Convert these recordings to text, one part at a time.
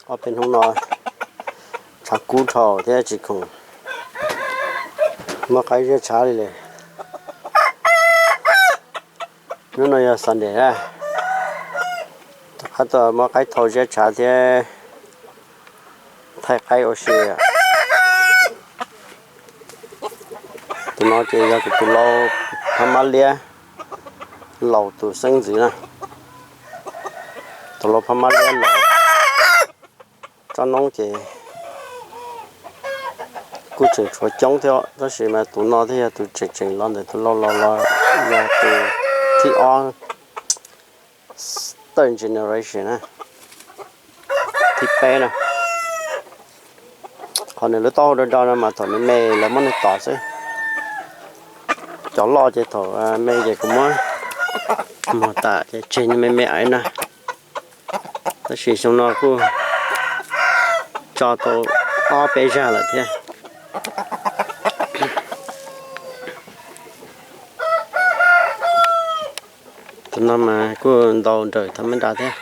Ob peb hnub no tshav kub dhau thiab tsis khoom muab qaib ziab tshav li lawm. Hnub no yog Sunday na, rov qab tuaj muab qaib thau ziab tshav thiab thaij qaib ua si. Tus no ces yog kuv tus lau phab mab liab laus tus xeeb ntxwv na. Tus lau phab mab liab laus tsob noob ces kuj tseem tshuav coob thiab, tab sis mas tus no thiaj yog tus tseem tseem los ntawm tus lau laus los yog tus thib ob, third generation na, thib peb na. Qhov nws lub taub hau do do no mas thaum nws me lawv muab nws tom xwb. Cov loj ces thaum me ces kuv muab muag tas ces tseg nws me me aiv na. Tab sis xyoo no kuj tso tau ob peb zaj lawm thiab. Tus no mas kuj ntau nrawm thaj mab nra thiab.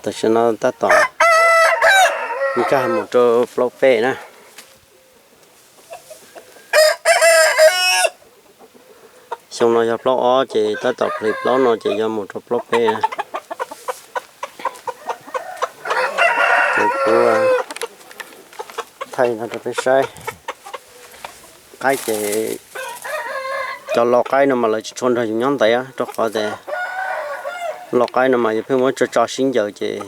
Tam sim no tab tom nkag mus rau plaub peb na. Xyoo no yog plaub ob ces tab tom plis plaub no ces yog mus rau plaub peb na. Ces kuv thaij no rau peb saib. Qaib ces cov lau qaib no mas lawv tsis tshua nrog yus nyob ntev rau qhov tias lau qaib no mas yus pheej muab tso tso sib ncaws ces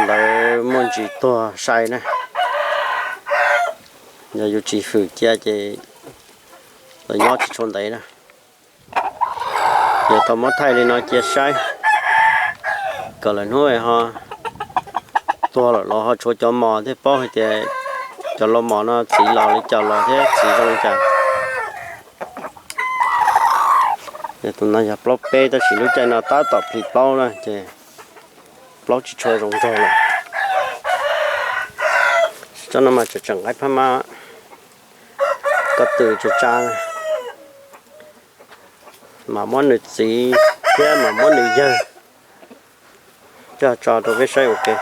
lawv muaj ntsis tuag sai na. Yog yus tsis hwm cia ces lawv nyob tsis tshua ntev na. Ces tau muab thaij li no cia saib, kom lawm hnub ho tuag lawm los ho tshuav cov mos thiaj paub hais tias cov lau mos no txiv los li cas los thiab txiv zoo li cas. Tus no yog plaub peb tab sis lub caij no tab tom plis plaub na ces plaub tsis tshua zoo nraug lawm. Tsob no mas tseem tseem qaib phab mab ko tw tsa tsa, mam muab nws txiv thiab mam muab nws yawg coj tso rau peb saib ua ke.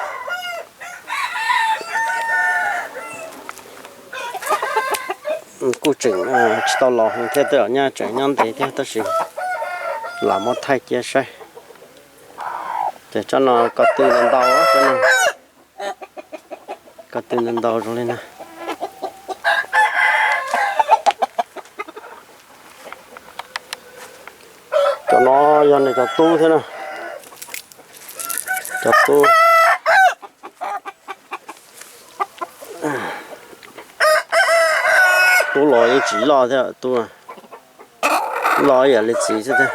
Kuj tseem tsis tau los heev thiab, tej zaum nyaj tseem nyob ntev thiab tab sis lam muab thaij cia saib. Ces tsob no ko tw ntau ntau, tsob no ko tw ntau ntau zoo li no. Cov no yog nws cov tub thiab na. Cov tub, tub los yeej tsis loj thiab, tub loj ib yam li txiv xwb thiab.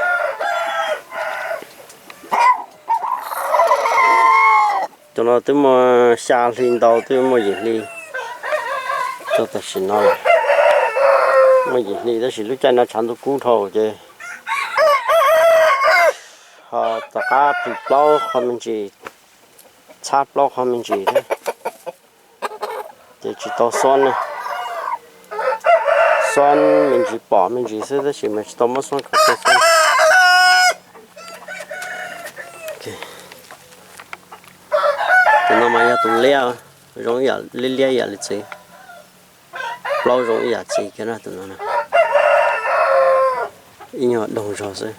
Cov no twb muaj xya hli ntau, twb muaj yim hli rau tam sim no lawm. Muaj yim hli tab sis lub caij no tshav ntuj kub dhau ces ho tom qab plis plaub qhov me ntsis, txhab plaub qhov me ntsis thiab, ces tsis tau xuab na. Xuab me ntsis pom me ntsis xwb tab sis mas tsis tau muab xuab kom tau xuab. Tus no mas yog tus liab, zoo ib yam liab liab ib yam li txiv. Plaub zoo ib yam txiv kiag na tus no. Ib nyuag doog zog xwb.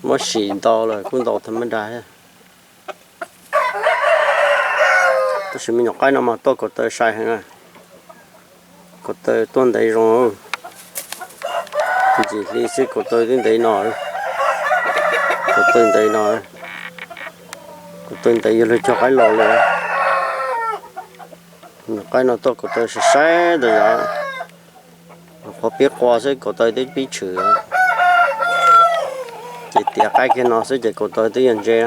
Muab sim ntau lawm kuj ntau thaj mab nra thiab. Tab sis me nyuam qaib no mas tuaj kaum taw sai heev na. Kaum taw tuaj ntev zoo. Ntxim hli xwb kaum taw twb ntev no. Kaum taw ntev no. Kaum taw ntev yuav luag cog qaib laus li. Nyuam qaib no tuaj kaum taw sai sai ntawd yom. Qhuav pib qua xwb kaum taw twb pib tshwm. Ces tiav qaib kiag no xwb ces kaum taw twb yog ntse.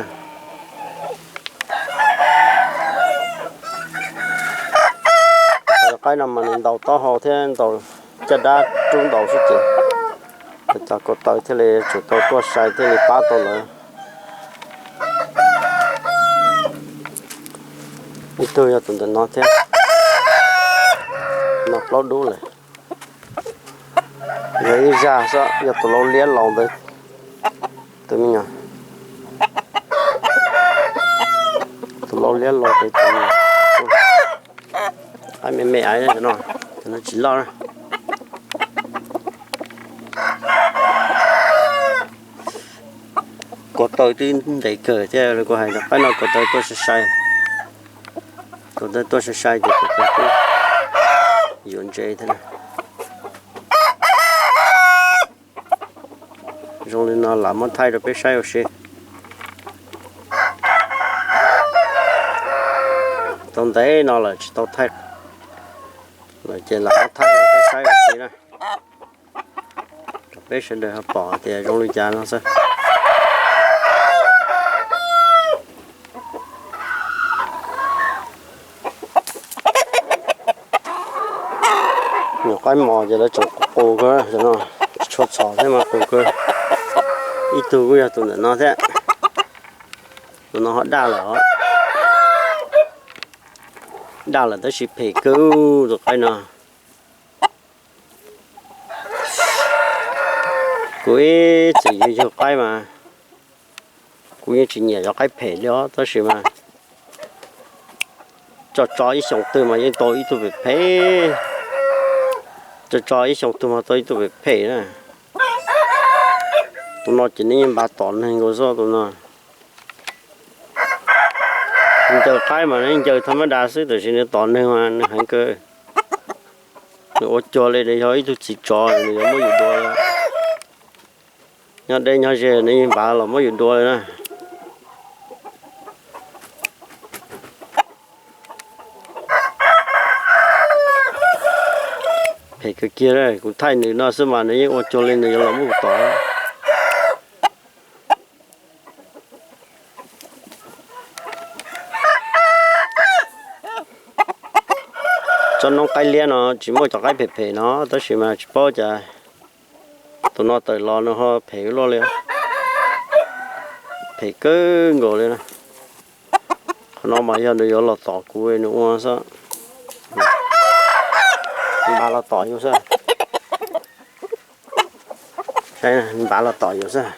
Qaib no mas nws ntaus taub hau thiab ntaus caj dab rub ntaus xwb ces cov kaum taw thiaj li tsum tau tuaj sai thiaj li pab tau lawv. Ib tug yog tus ntawm no thiab, no plaub dub lawm. Yog ib zaj xwb, yog tus lau liab laus ntawd. Tus me nyuam, tus laus liab los ces tus me nyuam, qaib me me aiv no, cov no tsis loj na. Ko taw twb ntev kawg thiab, kuv hais tias qaib no ko taw tuaj sai sai, ko taw tuaj sai sai ces ko taw twb yuav ntse thiab na. Zoo li no lam muab thaij rau peb saib ua si. Tau ntev no lawm tsis tau thaij lawm ces lam muab thaij rau peb saib ua si na, rau peb sawv daws ho pom tias zoo li cas no xwb. Nyuam qaib mos ces lawv tseem qus qus kawg no, tsis tshua txhom thiab mas qus kawg. Ib tug kuj yog tus ntawm no thiab. Tus no ho daj lawm os. Daj lawm tab sis phem kawg tus qaib no. Kuv ib txwm yug yug qaib mas kuv yeej tsis nyiam cov qaib phem li os, tab sis mas tso tso ib xyoos twg mas yeej tau ib tug phem phem, tso tso ib xyoos twg mas tau ib tug phem phem na. Tus no ces nws yeej npav tom neeg nkaus xwb tus no. Ncaws qaib mas nws ncaws thaj mab das xwb tab sis nws tom neeg mas nws heev kawg. Nws ua cuag li nws yog ib tug txiv tsov nws yuav muab yus dua. Nyob deb nyob ze nws yeej npav los muab yus dua li na. Phem kawg kiag, kuv thaij nws no xwb mas nws yeej ua cuag li nws yuav los muab kuv tom. Tsob noob qaib liab no tsis muaj cov qaib phem phem no tab sis mas tsis paub cas tus no tawm los nws ho phem luaj li, phem kawg nkaus li na. Qhov no mas yog nws yuav los tom kuv nws ua xwb, npav los tom yus xwb. Saib, npav los tom yus xwb.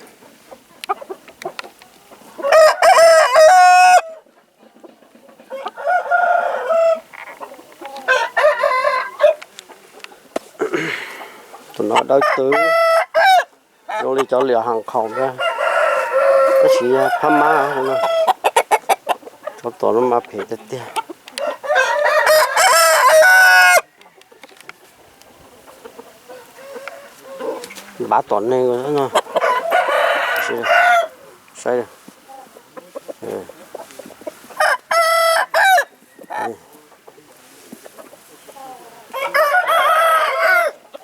Tus no dawb twb zoo li cov liam haam khaum thiab, tab sis phab mab, tsov tom no mas phem tiag tiag. Npav tom neeg no. Saib,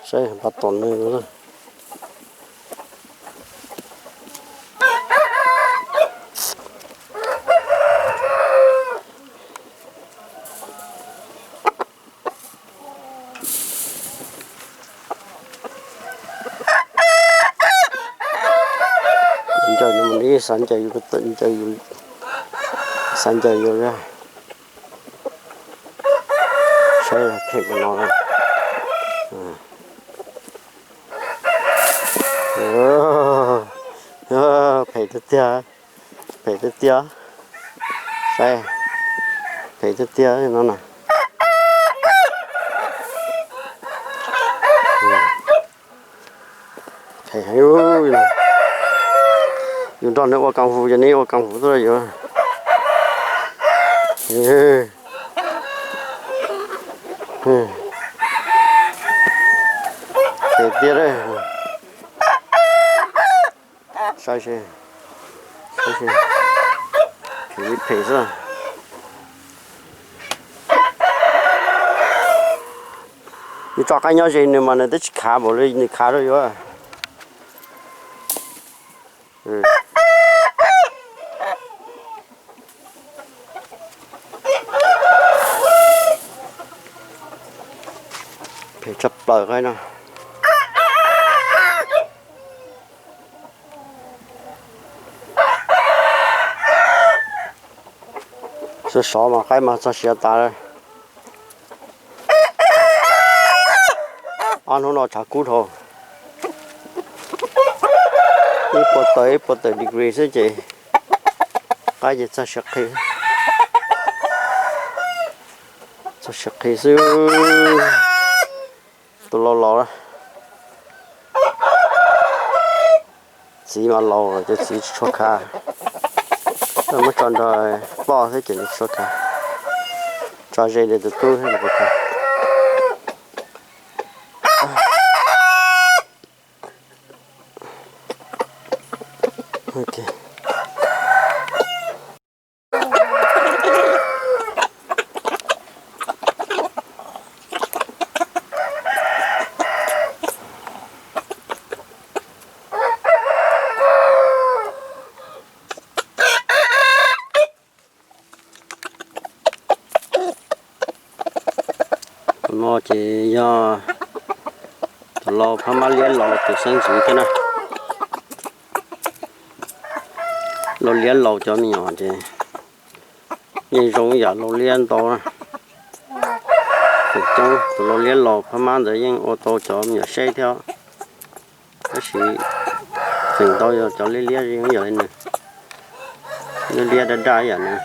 saib npav tom neeg no. Ncaws no mas nws xav ncaws yus, ncaws yus, xav ncaws yus. Saib phem no, phem tiag tiag, phem tiag tiag. Saib, phem tiag tiag no na. Phem heev. Yus nrog nws ua kaas fus ces nws ua kaas fus tuaj rau yus. Phem tiag. Saib seb, saib seb, phem li phem xwb. Yus tso qaib nyob ze nws mas nws twb tsis khav npaum li nws khav rau yus. Phem tshaj plaws qaib no. Sov sov mas qaib mas txog siav tas. Ob hnub no tshav kub dhau. Ib puas tawm ib puas tawm degree xwb ces qaib ces txog siav qhi, txog siav qhi xwb. Tus laus laus, txiv mas laus ces txiv tsis tshua khav, muab tso nrog poj thiab ces nws tsis tshua khav, tso ze li tus tub thiab nws puas khav. Tus no ces yog tus lau phab mab liab laus tus xeeb ntxwv thiab na. Lau liab laus cov me nyuam ces yeej zoo yam lau liab ntau na. Feem coob tus lau liab laus phab mab ntawd yeej ua tau cov me nyuam seb thiab. Tab sis feem ntau yog cov liab liab zoo yam li nws, liab liab daj daj yam nws.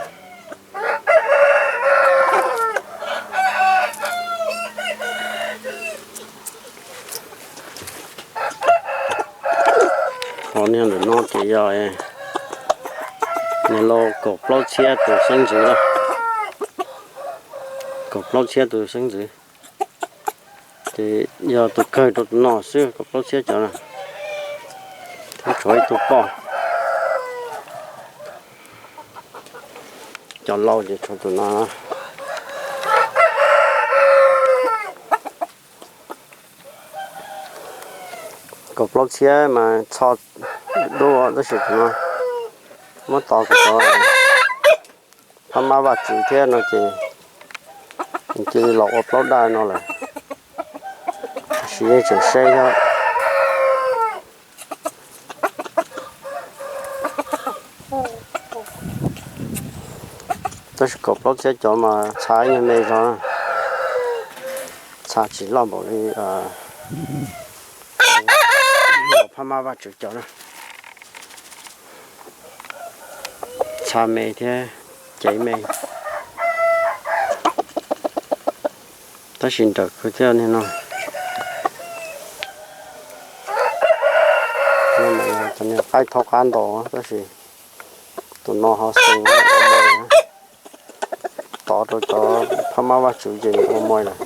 Ho niag ntawm no ces yog niag lau kaum plaub txhiab tus xeeb ntxwv lawm. Kaum plaub txhiab tus xeeb ntxwv ces yog tus kawg rau tus no xwb, kaum plaub txhiab cov no. Tshuav ib tug poj, cov laus ces tshuav tus no. Kaum plaub txhiab mas txho dub tab sis tus no muab tov kuv cov phab mab Vaj Tswv thiab no ces nws cia li los ua plaub daj no lawm. Tab sis yeej tseem seb thiab. Tab sis kaum plaub txhiab cov mas txha ib nyuag me zog, txha tsis loj npaum li phab mab Vaj Tswv cov na. Txha me thiab cev me, tab sis nrawm kawg thiab niag no. Cov niag qaib thaub qab ntau tab sis tus no ho xoo, tov rau cov phab mab Vaj Tswv ces nws ua muaj lawm.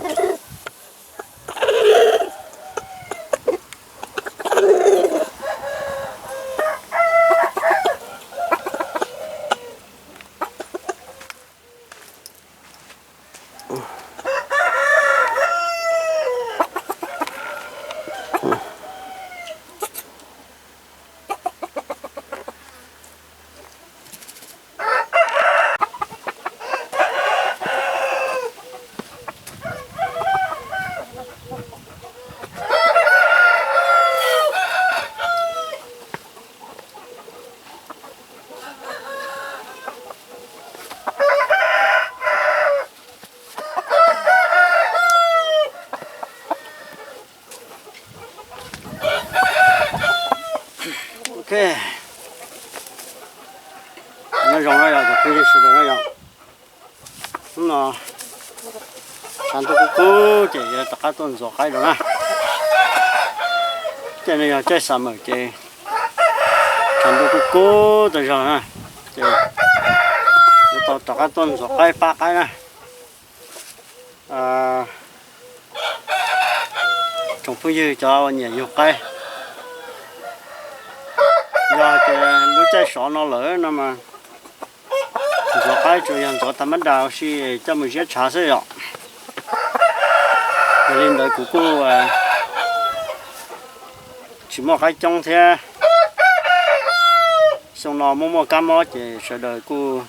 Ok, nyob zoo na yog cov phooj ywg sawv daws na yog. Hnub no tshav ntuj kub kub ces yuav rov qab tuaj ntxuav qaib rau na. Caij no yog caij xav mawm ces tshav ntuj kub kub tas zog na, ces yuav tau rov qab tuaj ntxuav qaib pab qaib na. Tsoom phooj ywg cov uas nyiam yug qaib, yog tias lub caij sov no lawm no mas ntxuav qaib tsuas yog ntxuav tas mab das ua si coj mus ziab tshav xwb yom. Yog li ntawd kuv kuj tsis muaj qaib coob thiab. Xyoo no muaj muaj kab mob ces sawv daws kuj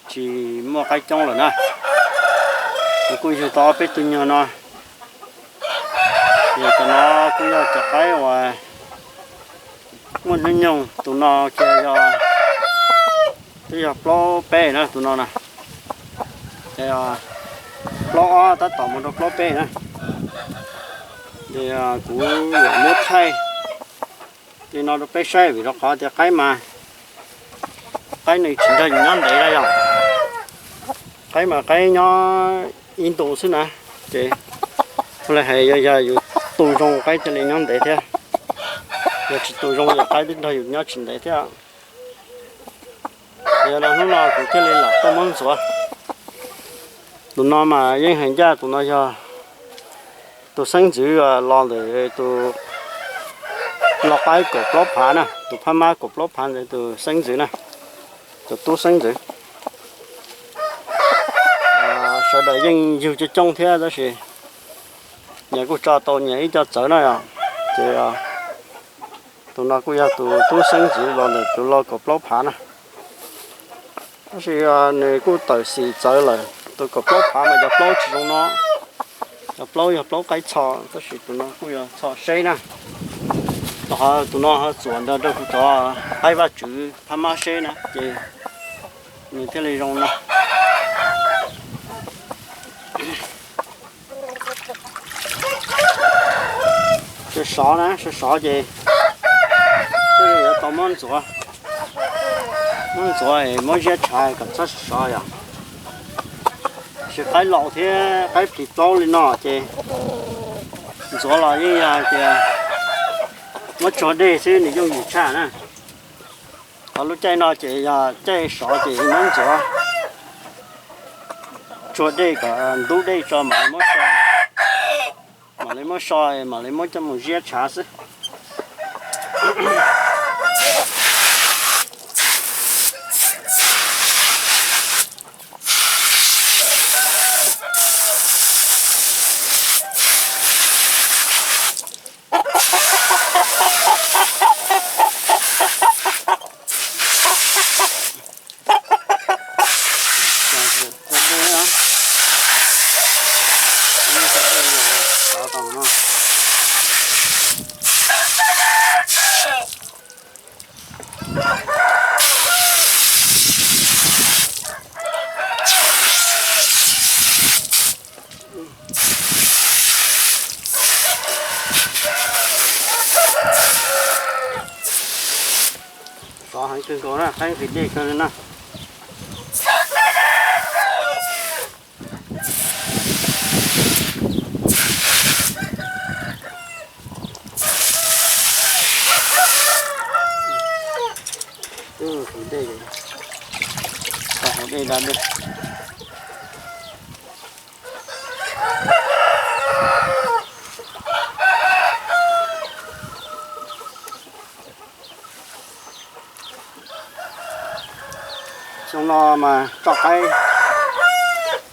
tsis muaj qaib coob lawm na. Kuv kuj yug tau ob peb tug nyuag no. Ces cov no kuj yog cov qaib uas muaj hnub nyoog, tus no kiag yog, twb yog plaub peb na tus no na. Ces plaub ob tab tom mus rau plaub peb na. Ces kuv yuav muab thaij Li no rau peb saib vim rau qhov tias qaib mas, qaib nws tsis nrog yus nyob ntev na yom. Qaib mas qaib nyob ib ntus xwb na, ces ua li hais yog, yog yus tu zoo qaib thiaj li nyob ntev thiab, yog tsis tu zoo ces qaib twb nrog yus nyob tsis ntev thiab. Yog li hnub no kuv thiaj li lam tuaj muab ntxuav. Tus no mas yeej hais ncaj, tus no yog tus xeeb ntxwv los ntawm tus, los qaib kaum plaub phav na, tus phab mab kaum plaub phav ntawd tus xeeb ntxwv na, tus tub xeeb ntxwv. Sawv daws yeej yug coob coob thiab tab sis nyias kuj tso tau nyias ib co txawv na yom. Ces tus no kuj yog tus tub xeeb ntxwv los ntawm tus los kaum plaub phav na. Tab sis nws kuj tawm xim txawv lawm, tus kaum plaub phav mas cov plaub tsis zoo no, cov plaub yog plaub qaib txho, tab sis tus no kuj yog txho seb na. Rau qhov tus no ho txuam ntawd rau kuv cov qaib vaj tswv phab mab seb na, ces nws thiaj li zoo no. Sov sov na, sov sov ces thiaj li yuav tau muab ntxuav, muab ntxuav es muab ziab tshav kom txhob sov sov yom. Tab sis qaib laus thiab qaib plhis plaub li no ces ntxuav los yeej yog hais tias muab tsuag dej xwb nws yooj yim tshaj na. Qhov lub caij no ces yog caij sov ces muab ntxuav tsuag dej kom ntub dej tso mam li muab so, mam li muab so, mam li muab coj mus ziab tshav xwb. Sov heev kawg nkaus na, qaib nqhis dej kawg li na. Twb nqhis dej, tau hauv dej da dej. Xyoo no mas tso qaib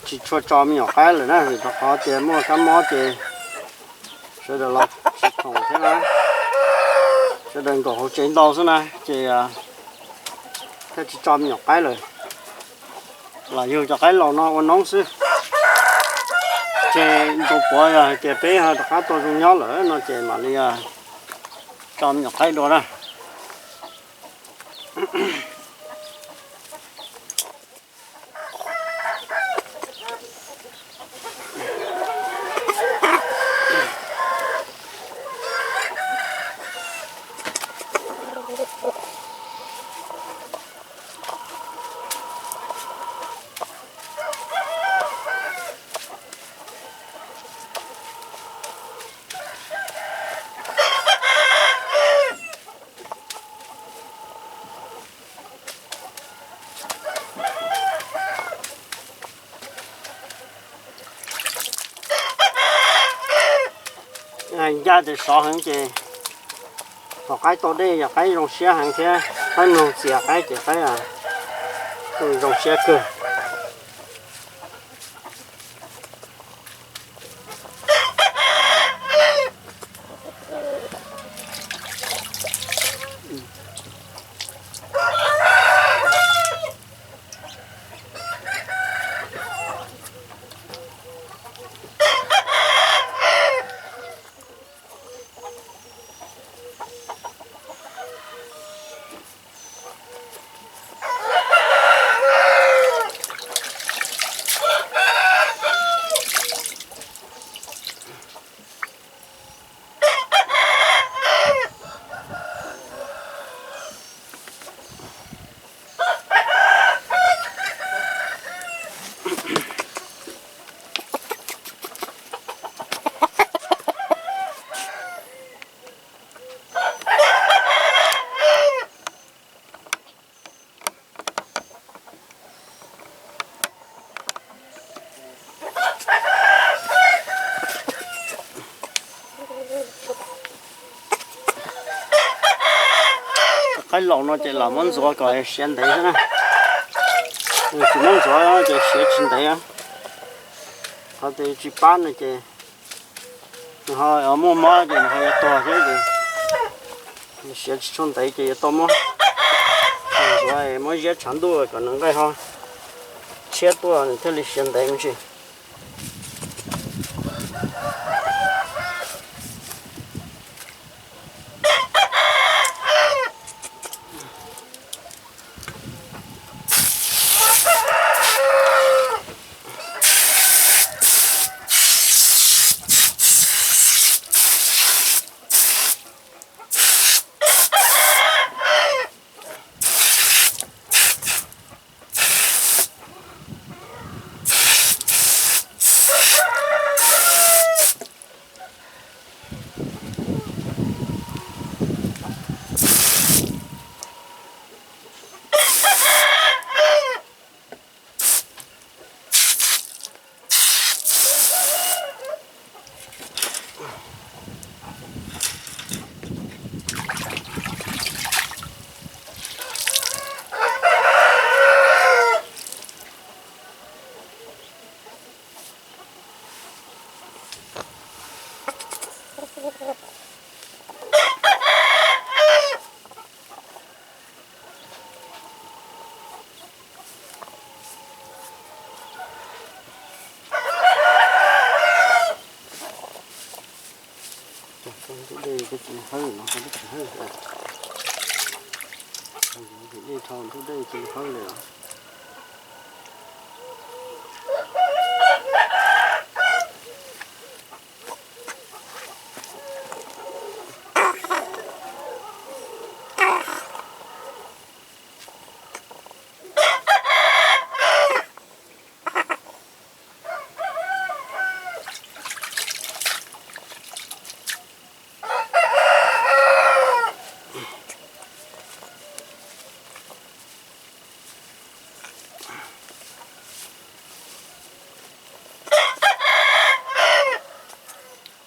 tsis tshua tso me nyuam qaib lawm na, vim rau qhov tias muaj kab mob ces sawv daws los tsis khoom thiab na, sawv daws nkaum hauv tsev ntau xwb na, ces thiaj tsis tso me nyuam qaib lawm. Los yug cov qaib laus no ua noob xwb. Ces ntu puav yog hais tias peb ho rov qab tau zoo nyob lawm no ces mam li tso me nyuam qaib dua na. Ncaj tias sov heev ces thaum qaib tau dej yog qaib zoo siab heev thiab, qaib mloog txias qaib ces qaib zoo siab kawg. Laus no ces los muab ntxuav kom siav ntev xwb na. Tsis muab ntxuav ces siav tsis ntev. Qhov tias tsis pab no ces nws ho muaj mob ces nws ho yuav tuag thiab ces siav tsis tshua ntev ces yuav tau muab ntxuav, muab ziab tshav ntuj kom nws nqaij ho tshiab tuaj nws thiaj li siav ntev me ntsis. Ntug dej tsis hawb no, ntug dej dhau ntug dej tsis hawb li os.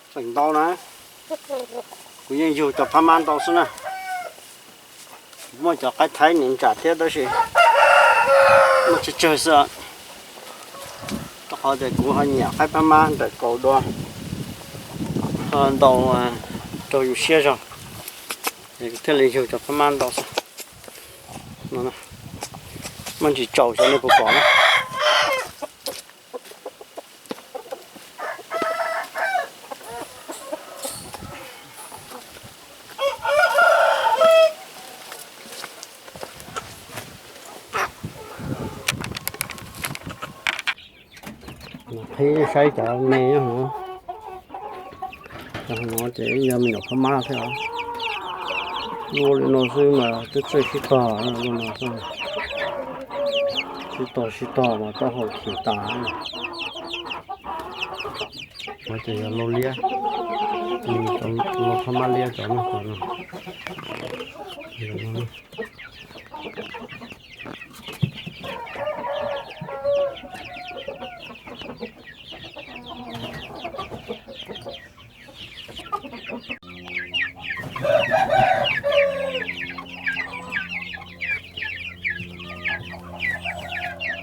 Tseem ntau na, kuv yeej yug cov phab mab ntau xwb na. Kuv muaj cov qaib thaib niam ntsam thiab tab sis muaj tsawg tsawg xwb, rau qhov tias kuv ho nyiam qaib phab mab nram kaus dua, ho ntau raug yus siab zog, es kuv thiaj li yug cov phab mab ntau xwb. Muaj ntsis tsaus xyov nej puas pom na. Qhib saib cov me nyob hauv. Cov hauv no ces yog me nyuam phab mab thiab os. Luaj li no xwb mas twb txawj sib tog no, sib tog sib tog mas taub hau khiav tas. No ces yog lau liab, lau phab mab liab cov no.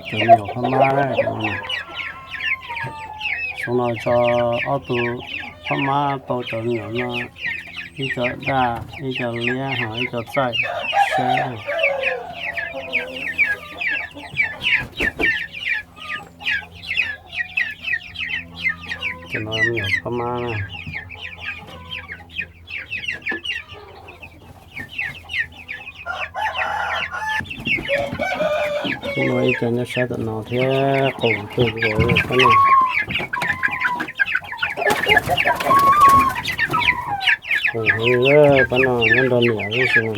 Cov me nyuam phab mab na, xyoo no tso ob tug phab mab tau cov me nyuam no, ib co daj, ib co liab, ho ib co txaij saib. Cov no me nyuam phab mab na. Ib co nyob sab tom no thiab qaug kawg nkaus li pab no. Qaug heev li pab no, nyob nrog niam xwb,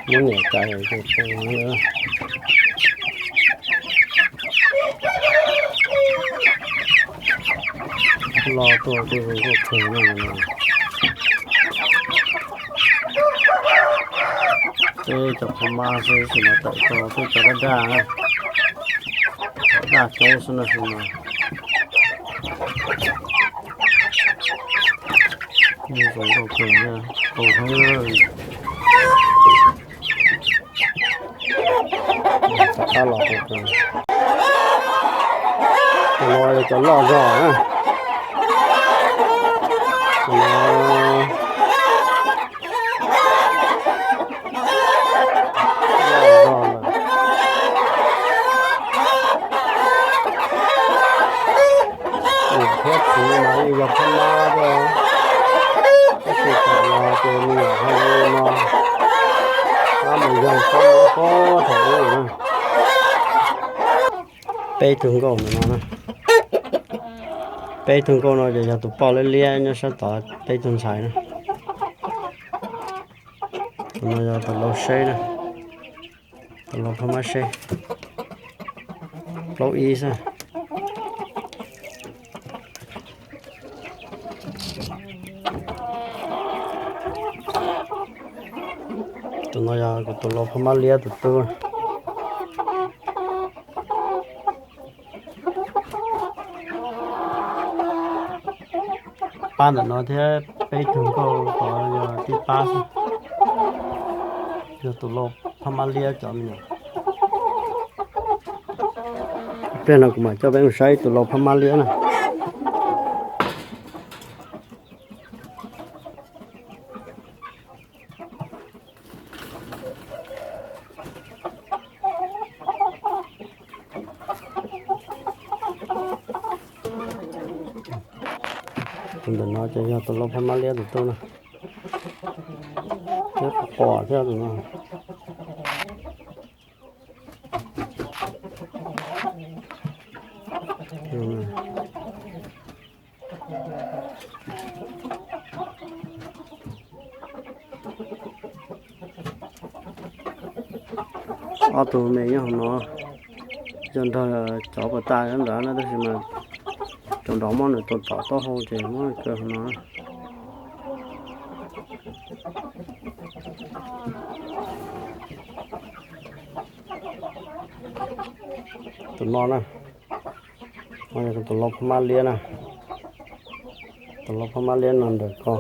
muab niam cais ces qaug heev li. Lo tuaj kuj zoo nkauj kawg no. Teb cov phab mab xwb, tab sis mas tawm tau tej cov daj daj, daj caub xwb no, tab sis mas zoo nkauj kawg, qaug heev. Los, tus no yog cov loj zog na. Tus no loj zog lawm. Niam thiab txiv mas yeej yog phab mab thiab, tab sis tam no ces me nyuam ho li no, mab mus yog tsob pob thaum ub na. Peb tug nkauj ntawm no na, peb tug nkauj no ces yog tus poj liab liab nyob sab tod, peb tug ntxhais na. Tus no yog tus lau seb na, tus lau phab mab seb, plaub ib xwb. Tus no yog kuv tus lau phab mab liab tus tub. Pab ntawm no thiab peb tug nkauj tod yog tib pab xwb, yog tus lau phab mab liab cov me nyuam. Pliag no kuv mam coj peb mus saib tus lau phab mab liab na. Tus ntawm no ces yog tus lau phab mab liab tus tub na. Nyob qhuav qhuav thiab tus no. Ob tug me nyob hauv no, yog nrog cov puas tag nrad na, tab sis mas cov nrov muab nws tua tom taub hau ces muab kaw hauv no. Tus no na, tus lau phab mab liab na, tus lau phab mab liab no ntawm ko.